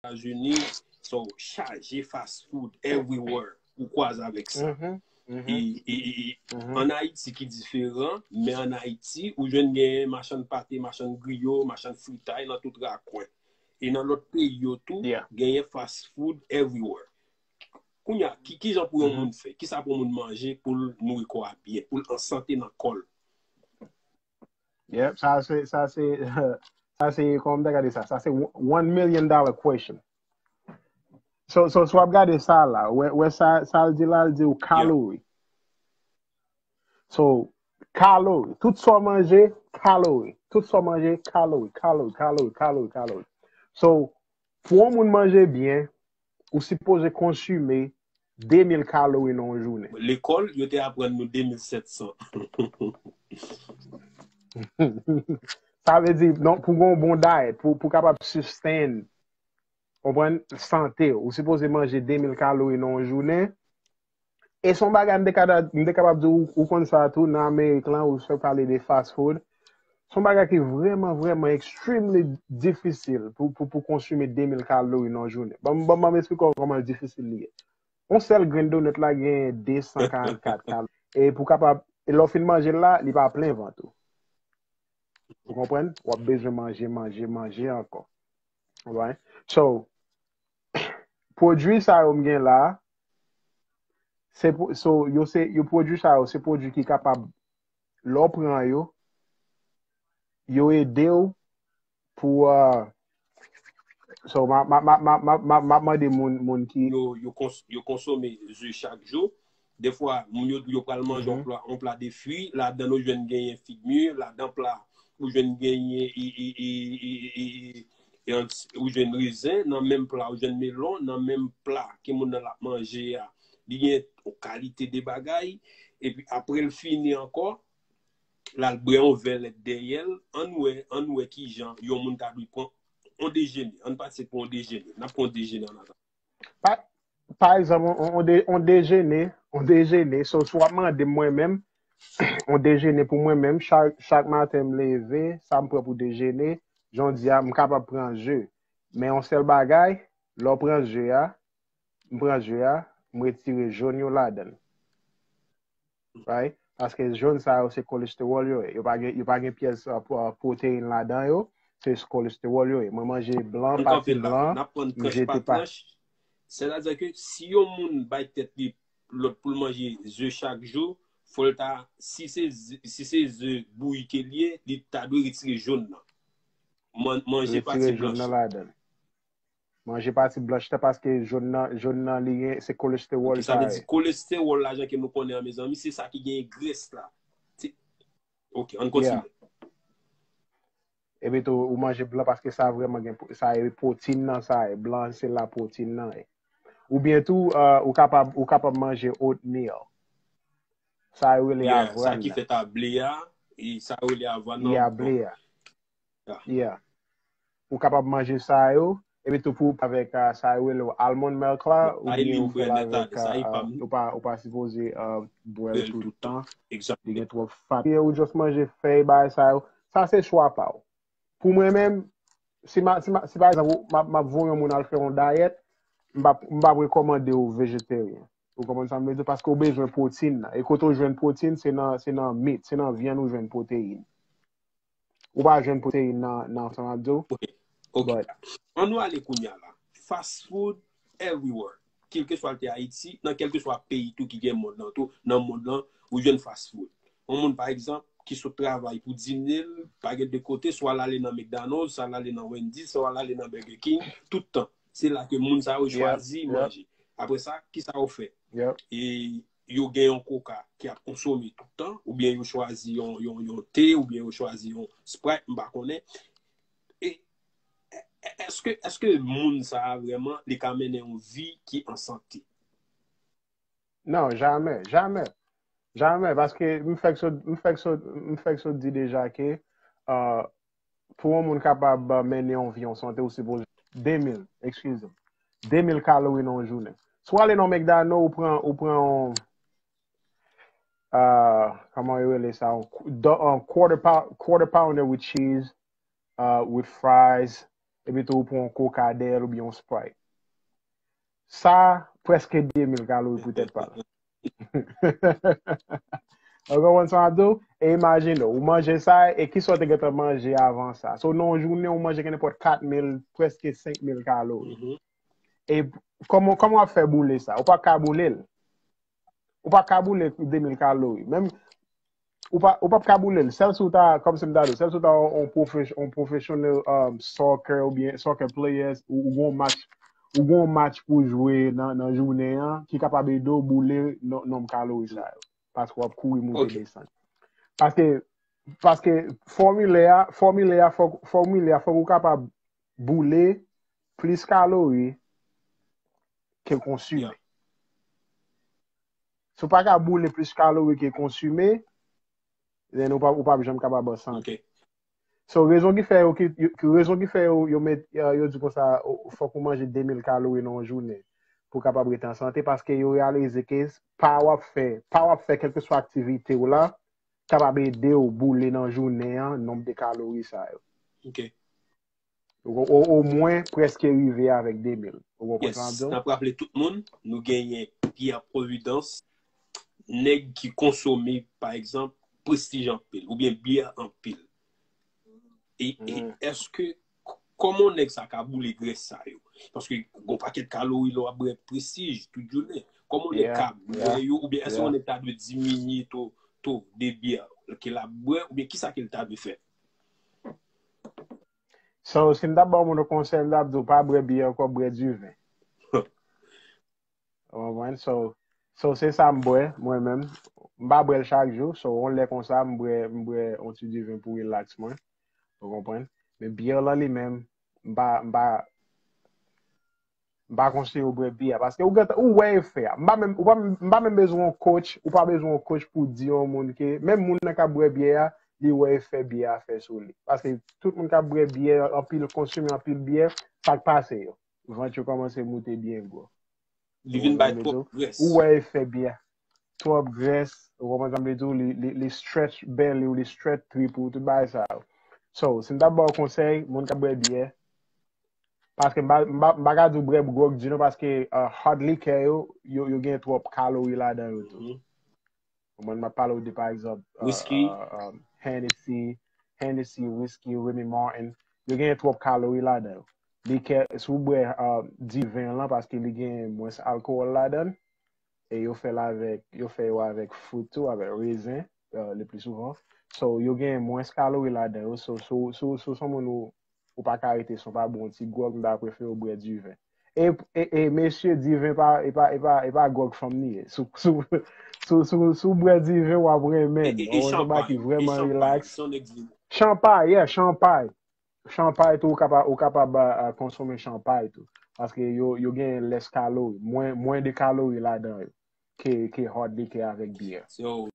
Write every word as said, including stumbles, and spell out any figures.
Etazini, so chaje fast food everywhere. Ou kwaze avèk sa. E, e, e, e, ann Ayiti ki diferan, men ann Ayiti, ou jwenn genyen machann pate, machann griyo, machann fritay nan tout rakwen. E nan lòt peyi yo tou, genyen fast food everywhere. Kounye a, ki, ki jan pou yon moun fè? Ki sa pou yon moun manje pou l nouri kò a byen, pou l an sante nan kò l? Yep, sa se, sa se, sa se, kòman m ta gade sa? Sa se one million dollar question. So, so, so w ap gade sa la, wè, wè sa, sa l di la, l di w kalori. So, kalori. Tout sa w manje, kalori. Tout sa w manje, kalori, kalori, kalori, kalori, kalori. So, pou yon moun manje byen, ou sipoze konsime de mil kalori nan yon jounen. Lekòl, yo te aprann nou de mil sèt san. Sa vle di, non, pou gon bon diet, pou, pou kapab sustain, konprann, sante, ou sipoze manje de mil kalori nan yon jounen. E se yon bagay m te kapab, m te kapab di w, ou konn sa tou, nan Amerik lan, ou se pale de fast food. Se yon bagay ki vrèman, vrèman extremely difisil pou, pou, pou konsime de mil kalori nan yon jounen. Ban m, ban m, ban m eksplike w kòman l difisil li ye. Yon sèl grenn donut la gen de san karannkat kalori. E pou kapab, e lè w fin manje l la, li pa plen vant ou. Ou konprann? W ap bezwen manje, manje, manje ankò. Right? So, pwodui sa yo m gen la, se, so, yo se, yo pwodui sa yo, se pwodui ki kapab, lè w pran yo, yo ede w pou, uh, so, m ap mande moun, moun ki. Yo, yo, kons, yo konsome ze chak jou. Defwa, moun yo, yo pral manje yon pla, yon pla de fwi, ladan nou jwenn genyen figmi, ladan pla, ou jwenn genyen, e, e, e, e, e, e, e, ou jwenn rezen, nan menm pla, ou jwenn melon, nan menm pla ke moun nan l ap manje a. Li gen yon kalite de bagay, epi apre l fini ankò, l al bwè yon vè lèt dèyè l, ann wè, ann wè kijan yon moun ta dwe pran yon dejene. Ann pati pou yon dejene. N ap pran yon dejene an atandan. Pa, pa egzanp, on, on, de, on dejene, on dejene, so, si w ap mande m mwen menm, on dejene pou mwen menm, chak, chak maten m leve, sa m pran pou dejene, jan w di a, m kapab pran ze. Men yon sèl bagay, lè w pran ze a, m pran ze a, m retire jòn yo ladan l. Right? Paske jòn sa yo se kolestewòl yo ye. Yo pa gen, yo pa gen pyès uh, pwoteyin ladan yo. Se kolestewòl yo ye. Mwen manje blan, pati blan, m jete pati. Sètadi ke si yon moun bay tèt li lòd pou l manje ze chak jou, fò l ta, si se, si se ze bouyi ke l ye, li ta dwe retire jòn nan. Man, manje pati blanch. Manje pati blanch la paske jòn nan, jòn nan li gen, se kolestewòl sa ye. Sa vle di kolestewòl la jan ke nou konnen an, mezanmi, se sa ki genyen grès la. Ok, ann kontinye. Epi tou, ou manje blan paske sa vrèman gen, sa e pwotin nan sa e, blan se la pwotin nan e. Oubyen tou, uh, ou kapab, ou kapab manje oatmeal. Sa yo rele avwàn nan. Sa ki fèt a ble a, e sa yo rele avwàn nan. Yeah, ble a. Yeah. Ou kapab manje sa yo, epi tou pou avèk uh, sa yo rele almond milk la, oubyen ou fè l avèk uh, ou pa, ou pa sipoze uh, bwè l tout tan. Li gen twòp fat. Ou just manje fèy bagay sa yo. Sa se chwa pa w. Pou mwen menm, si ma, si ma, si pa egzanp, m ap, m ap voye yon moun al fè yon dayèt, m p ap, m p ap rekòmande w vejeteryen. Ou konprann sa m vle di? Paske w bezwen pwotin nan. E kote w jwenn pwotin, se nan, se nan mit, se nan vyann ou jwenn pwoteyin. Ou pa jwenn pwoteyin nan, nan sa m ap di w. Ok. Ann nou ale kounye a la. Fast food everywhere. Kèlkeswa l te Ayiti, nan kèlkeswa peyi tou ki gen mond lan tou, nan mond lan, ou jwenn fast food. Yon moun, pa egzanp, ki sot travay pou dine l, pa gen de kote, swa l ale nan McDonald's, swa l ale nan Wendy's, swa l ale nan Burger King, tout tan. Se la ke moun sa yo chwazi manje. Apre sa, kisa yo fè? E yo gen yon koka ke y ap konsome tout tan, oubyen yo chwazi yon, yon, yon te, oubyen yo chwazi yon Sprite, m pa konnen. E, e, èske, èske moun sa a vrèman, li ka mennen yon vi ki an sante? Non, jamè, jamè. Jamè, paske m fèk sot, m fèk sot, m fèk sot di deja ke uh, pou yon moun kapab uh, mennen yon vi an sante, ou sipoze de mil, excuse me, de mil kalori nan yon jounen. Si w ale nan McDonald's, ou pran, ou pran yon, uh, kòman yo rele sa, yon quarter, quarter pounder with cheese, uh, with fries, epi tou ou pran yon Coca dèyè l oubyen yon Sprite. Sa, prèske de mil kalori pou tèt pa l. Ou konprann sa m ap di w? E imajine w, ou manje sa, e kisa w te gentan manje avan sa? So, nan yon jounen, ou manje gen nenpòt kat mil, prèske senk mil kalori. E kòman, kòman w ap fè boule sa? Ou p ap ka boule l. Ou p ap ka boule de mil kalori. Menm, ou pa, ou p ap ka boule l. Sèl si w ta, kòm si m ta di w, sèl si w ta yon, yon pwofes-, yon professional um, soccer oubyen soccer players, ou, ou gen yon match, ou gen yon match pou jwe nan, nan jounen an, ki kapab ede w boule non- nonm kalori sa yo. Paske w ap kouri moute desann. Paske, paske fòmilè a, fòmilè a, fòk, fòmilè a, fòk ou kapab boule plis kalori ke konsime. Si w pa ka boule plis kalori ke konsime, then ou pa, ou pa janm kapab an sante. So, rezon ki fè yo, ki, yo- ki- rezon ki fè yo, yo met, yo, yo di konsa, o- fòk ou manje de mil kalori nan yon jounen pou w kapab rete an sante, paske yo reyalize ke pa w ap fè, pa w ap fè kèlkeswa aktivite w la, kapab ede w boule nan jounen an nonb de kalori sa yo. O, o, omwen prèske rive avèk de mil. Ou konprann sa m ap di w? N ap raple tout moun, nou genyen Pierre Providence, nèg ki konsome, pa egzanp, Prestige anpil, oubyen byè anpil. E, e èske, k- kòman nèg sa ka boule grès sa yo? Paske gon pakèt kalori lè w ap bwè Prestige tout jounen. Kòman nèg ka bwè yo, oubyen èske yon nèg ta dwe diminye to, to de byè ke l ap bwè, oubyen kisa ke l ta dwe fè? So, si m ta ba yon moun yon konsèy, m ta di w pa bwè byè ankò, bwè diven. Ou konprann? So, so se sa m bwè, mwen menm. M pa bwè l chak jou, so yon lè konsa, m bwè, m bwè yon ti diven pou relax mwen. Ou konprann? Men byè lan li menm, m pa, m pa, m pa konseye w bwè byè a, paske ou gentan, ou wè efè a. M pa menm, ou pa, m pa menm bezwen yon coach, ou pa bezwen yon coach pou di yon moun ke, menm moun nan k ap bwè byè a, li wè efè byè a fè sou li. Paske tout moun k ap bwè byè, anpil, konsime anpil byè, sa k pase yo? Vant yo kòmanse moute byen gwo. Li vin bay twòp grès. Ou wè efè byè. Twòp grès, ou konprann sa m vle di w, li, li, li stretch belly ou, li stretch trip ou, tout bagay sa yo. So, si m ta ba w konsèy, moun k ap bwè byè, paske m pa, m pa, m pa ka di w bwè gwòg di non, paske uh, hard liquor yo, yo, yo gen twòp kalori ladan yo tou. Ou konprann, m ap pale w de, pa egzanp, uh, Whisky. uh, um, Hennessy, Hennessy, whisky, Remy Martin, yo gen twòp kalori ladan yo. Likè, si w bwè uh, diven lan, paske li gen mwens alkowòl ladan l, e yo fè l avèk, yo fè yo avèk fruit tou, avèk rezen, uh, le pli souvan. So, yo gen mwens kalori ladan yo. So, si w si w- si w se yon moun ou, ou pa ka rete san pa bwè yon ti gwòg, m ta prefere w bwè diven. E, e, e mesye, diven pa, e pa, e pa, e pa gwòg fanm li ye. Si w- si w- si w- si w- si w bwè diven, w ap renmen l. E, e, e Ou wè se yon bagay ki chanpay, e vrèman chanpay, relax. Se yon nèg di. Chanpay, yeah, chanpay. Chanpay tou, ou kapab, ou kapab uh, uh, konsome chanpay tou. Paske yo, yo gen lès kalori, mwen, mwen de kalori ladan yo ke, ke hard liquor avèk byè. So,